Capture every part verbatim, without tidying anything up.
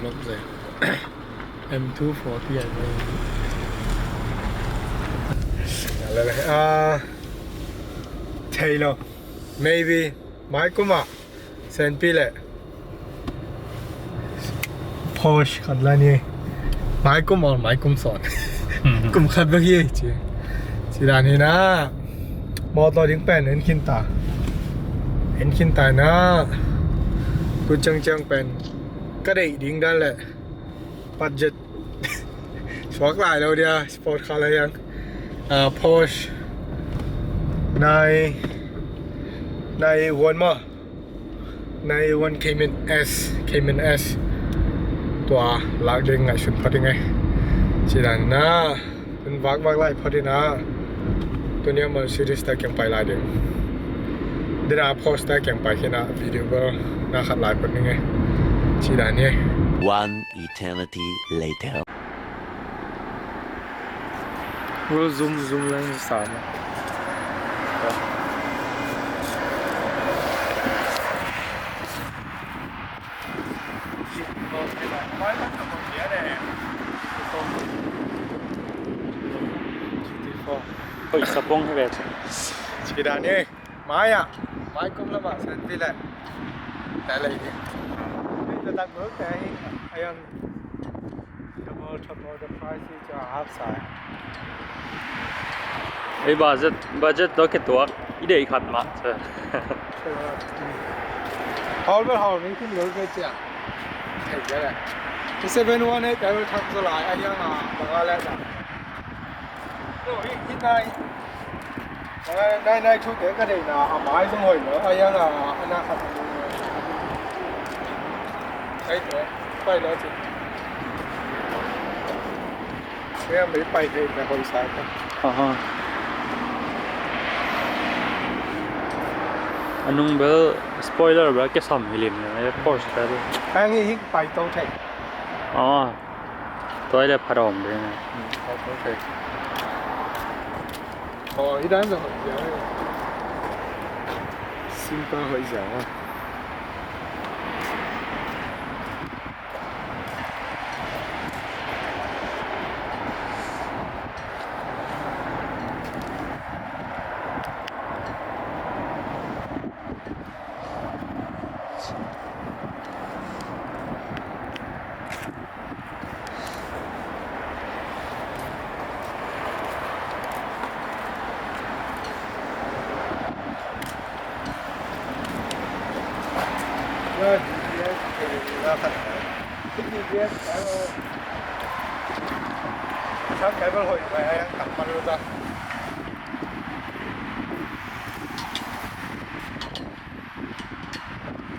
Nok zai. M two forty ai mai. Lele. Ah, thei lo. Maybe mai kum ah Senpi le Porsche khat la ni. Mai kum or mai kum sawn. Kum khat bek hi ci. Ci dan hi na. Mawtaw ding pen en khin ta. En khin ta na. Tu ciangciang pen ka deih ding dan le budget suak lai lo dia, sport car la hiang. Ah, Porsche nine, nine one maw. Nine one Cayman S, Cayman S. Tua lak ding ngaihsun phot ding e. Ci dan na. Tun vakvak lai phot ding a. Tuni a Mercedes ta kiang pai lai ding. Dena Porsche ta kiang pai khin a video bel na khat lai phot ding e. Ci dan hi. One eternity later. Zoom zoom lang sa. Hoih sapong hi ve. Ci dan hi. Mai ah, mai kum lamah Senpi le. Te lei ding. Hei, te tak bel te hi. Ayan. Double, triple the price is a half size. Ei budget, budget tawh kituak i deih khat mah. Hawl bel hawl ning kum lo ke cia. Hei, te le. Seven one eight, te bel thak zaw lai. Ayan a, bang a le ta. No, hi, hi nai. Nai, nai, nai, thu te ka deihna, a mai zong hoih lo, a yang a, a na khat. Sai te, pai lo ci. Kaya may pai thei na hoih sa ka. Aha. A nung bel spoiler bel kisam hi lim na, eh, Porsche bel. Ang hi hik pai to thei. Ah. Tua le phat om ding. Hmm, okay. Oh, hi dan zong hoih ziau. Simple hoih ziau.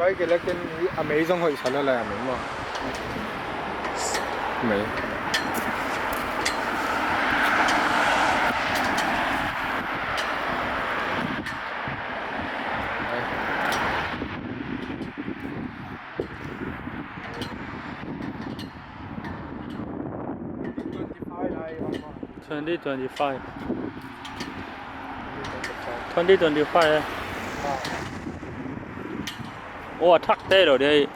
Pai ke lakin a mei zong hoih sa lo lai a mei maw. Mei. Twenty twenty-five. Twenty twenty-five, eh. Oh, a thak te lo dei.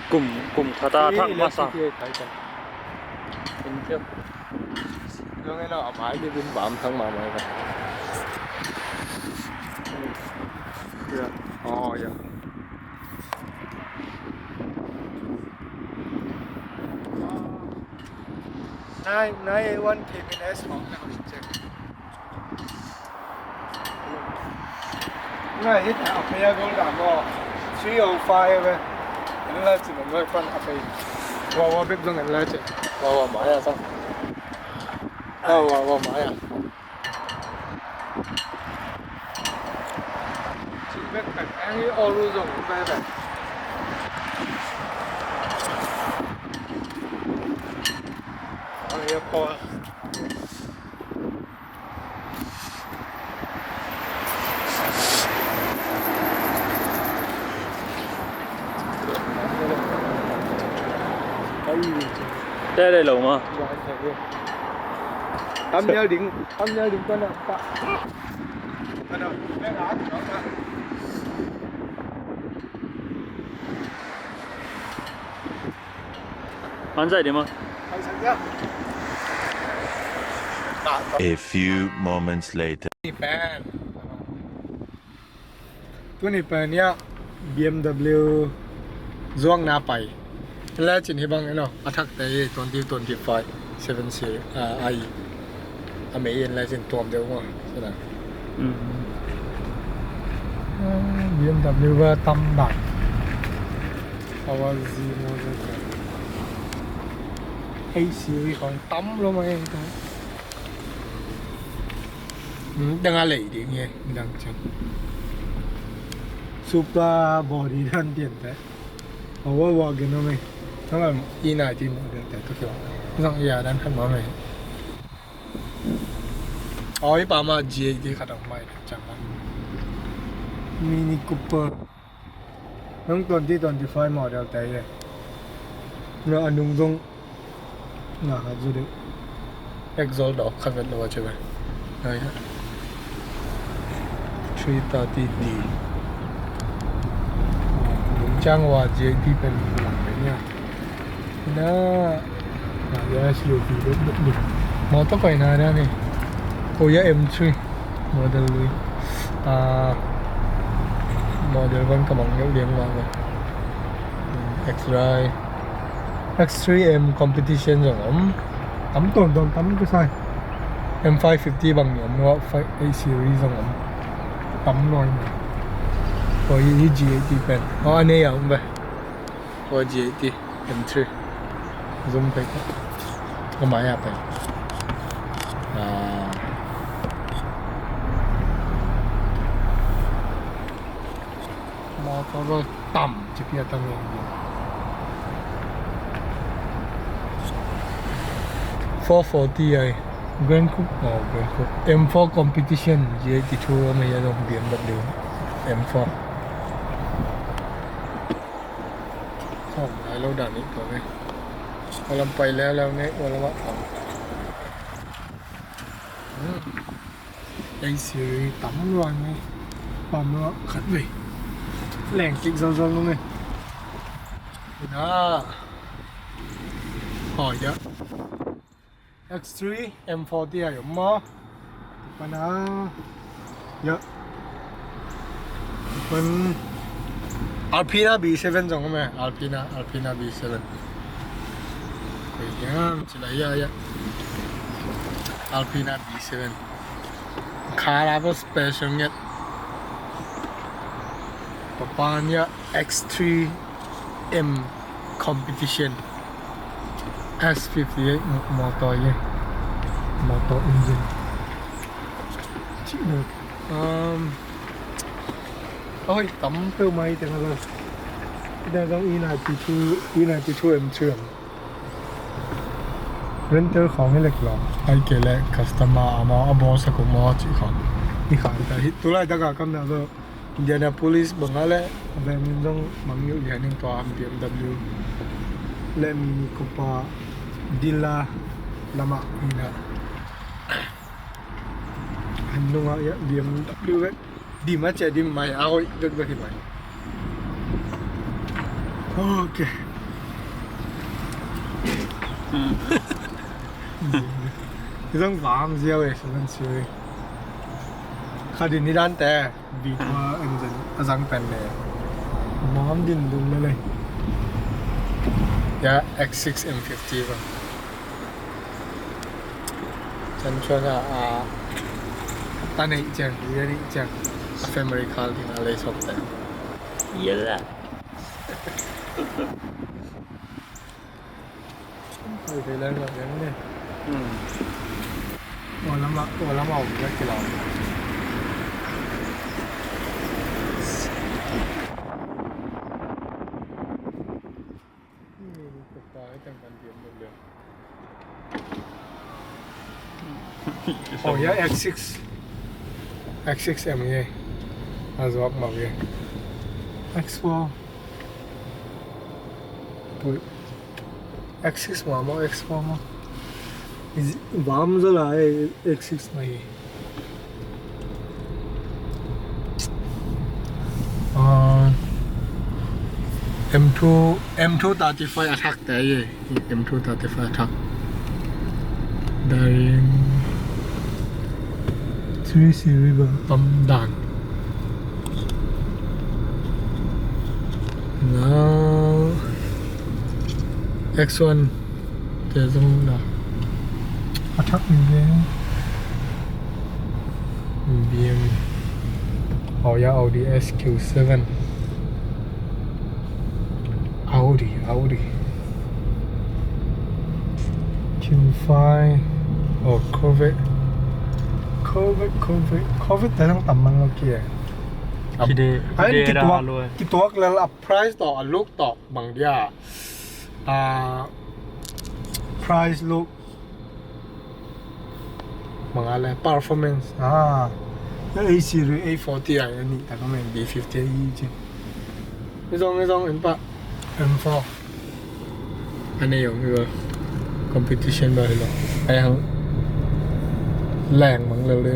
Kum, kum khat a thak masa. Yung ino, a mai di bin bam thak ma mai ka. Yeah. Oh, yeah. Nine, nine eight one K B S hong na ko in check. Ngai hit a pay a gold a mo. Three oh five eh. En la chin en la pan a pay. Wa wa bek zong en la chin. Wa wa mai a sang. Wa wa wa mai a. Bek bek ang i olu zong bek bek. Ang i a pawl. Te le lo ma. Tam nial ding, tam nial ding pa na pa. Ano, may lahat, no? An zai dih maw? A few moments later. Tuni pen hiah B M W zuakna pai. Lecin hih bang eno, a thakte hi, twenty twenty-five seven series, ah, ai. A mei en lecin tuam deuh maw. Sina. Mm. Ah, B M W va tam dak. Power Z model. Eight series khong tam lo mai. Hmm, dang a lei ding hi, dang ciang. Supra body dan pian te. Aw, wa, wa, gen om e. Nang am i nai ti mo den te to kyo. Zang ya dan khat mo me. Aw, i pa ma G eighty khat om mai ciang ma. Mini Cooper. Nang twenty twenty-five model te ye. Na anung zong. Nga khat zu deuh. Exhaust dawk khat vet lo a ci ve. Ngai ha. Three thirty D. Lungchang wa G eighty pen lang pen nia. Na. Nga ya S U V deuh deuh deuh. Motor koi na na ni. Oh ya M three. Model lui. Ah, model van ka mang ngeu liang wa ve. X-Drive. X three M competition zong om. Tam ton ton tam ka sai. M five fifty bang ni om lo, five eight series zong om. Tam loi ni. Oi, i G eighty pen. Oh, a nei a om ve. Oi, G eighty M three. Zoom pek. Ka mai a pen. Ah. Motor tam ci pia tam nge. Four forty ai. Grand Coupe, oh, Grand Coupe. M four competition, G eighty-two, a mei a dong B M W M four. Khawm lai lo dan nih tua ve. Ua lam pai leuleu ne, ua lam ah khawm. Hmm. Ei siri tam luai ne. Pam luai khat ve. Leng kik zolzol nu ne. Ina. Hoi ya. X three M forty a om maw. Pana. Ya. Pan. Alpina B seven zong om e. Alpina, Alpina B seven. Koi hiam, ci lai ya, ya. Alpina B seven. Kha la pa special nget. Papan ya X three M competition. S fifty-eight motor ye. Motor engine. Cih lo. Um, oi, tam peuh mai teng a lo. Ida zong E ninety-two, E ninety-two M three. Rental khawng hi lek lo. Ai kei le customer a maw, a bawl sak uh maw cih khawng. I khan ta hi. Tulai taka kam na zo. Indianapolis bang a le a veng in zong mang ngilh lian in tua B M W le Mini Cooper dealer lamah hi na. An nungah ya B M W vek dim a cia dim mai a hoih vek vek hi mai. Ok. Zong vam ziau e seven series. Kha din hi dan te. V twelve engine a zang pen le. Nuam din dun le le. Ya, X six M fifty ba. Chan chuan a, a, ta neih chiang, i neih chiang. A family car ding a lei sawm te. Yela. Oi, thei lai ngah liang ne. Hmm. Ua lamah, ua lamah om na kilau. Hmm, tukpa i teng kan diam deuh liang. Oh, ya X six. X six M ye. A zuak mah ye. X four. Pui. X six mah maw, X four mah. Is, vam zaw lai, X six mah hi. Ah, M two, M two thirty-five a thak te ahi. M two thirty-five a thak. Daring. Three series bang. Tam dan. Now X one te zong na a thak ni ve. B M. Oh ya, Audi S Q seven. Audi, Audi. Q five. Oh, Corvette. Corvette, Corvette. Corvette te zong tam mang lo kei. Kide, ai, kide kituak, da lo. Kituak lel a price tawh, a look tawh bang dia. Ah, price, look, bang a le, performance. Ah, A series, A forty a, a nih tak a men, B fifty a i ci. I zong, i zong, en pa. M four. A nei om hi bel. Competition bel hi lo. Ai hang leng mang lo le.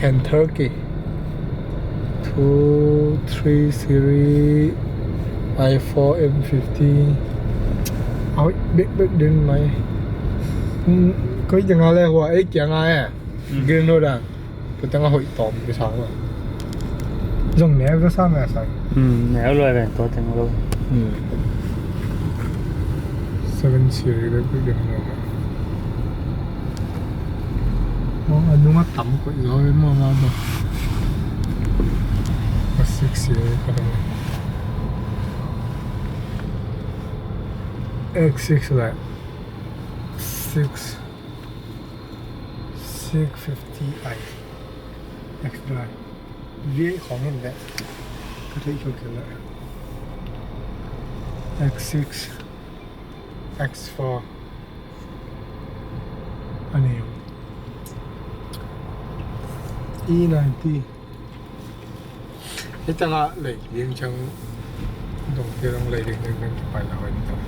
Kentucky. Two, three series, i four, M fifty. Oi, bek bek den mai. Hmm, koi jang a le hua, ei kiang a e. Hmm. Green Road a. Tua teng a hoih tawm kisang lo. Zong neu ka sa meh sai. Hmm, neu lo e, tua teng lo. Hmm. Seven series bek bek den lo. Mo a nung a tam koih zaw ve mo ma ba. A six series ka tam. X six le. Six. Six fifty i. X drive. V eight khong in leh ka theih khol kei leh. X six, X four. A nei om. E ninety. Hih tengah lei ding ciang dong te dong lei ding ding ding kipai lo in tong.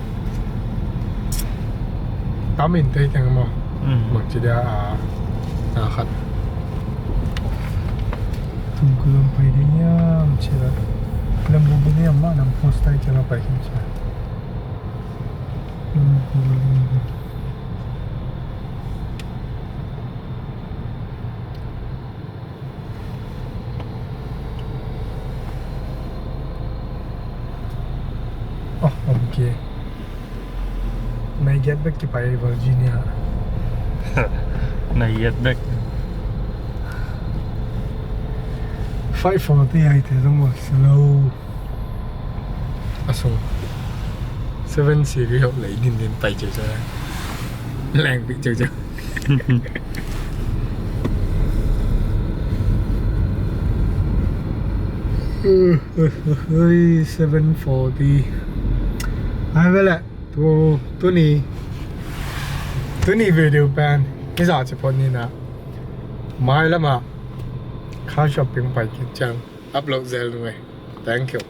Tam in tei teng maw. Mm. Bang ci dia a, a khat. Tum kulam pai ding hiam ci la. Lam bum bum hiam mah lam post tai ci la pai kim ci la. Lam bum bum. Oh, okay. Nai giat bek kipai Virginia. Nai giat bek. Five forty ai te zong ua slow. A sung. Seven series hok lei din din pai ciau ciau. Leng pi ciau ciau. Ui, seven forty. Ai ve le, tu, tuni, tuni video pen hih zah ci phot ni na. Mai lamah car shopping pai kik ciang upload zel nung e. Thank you.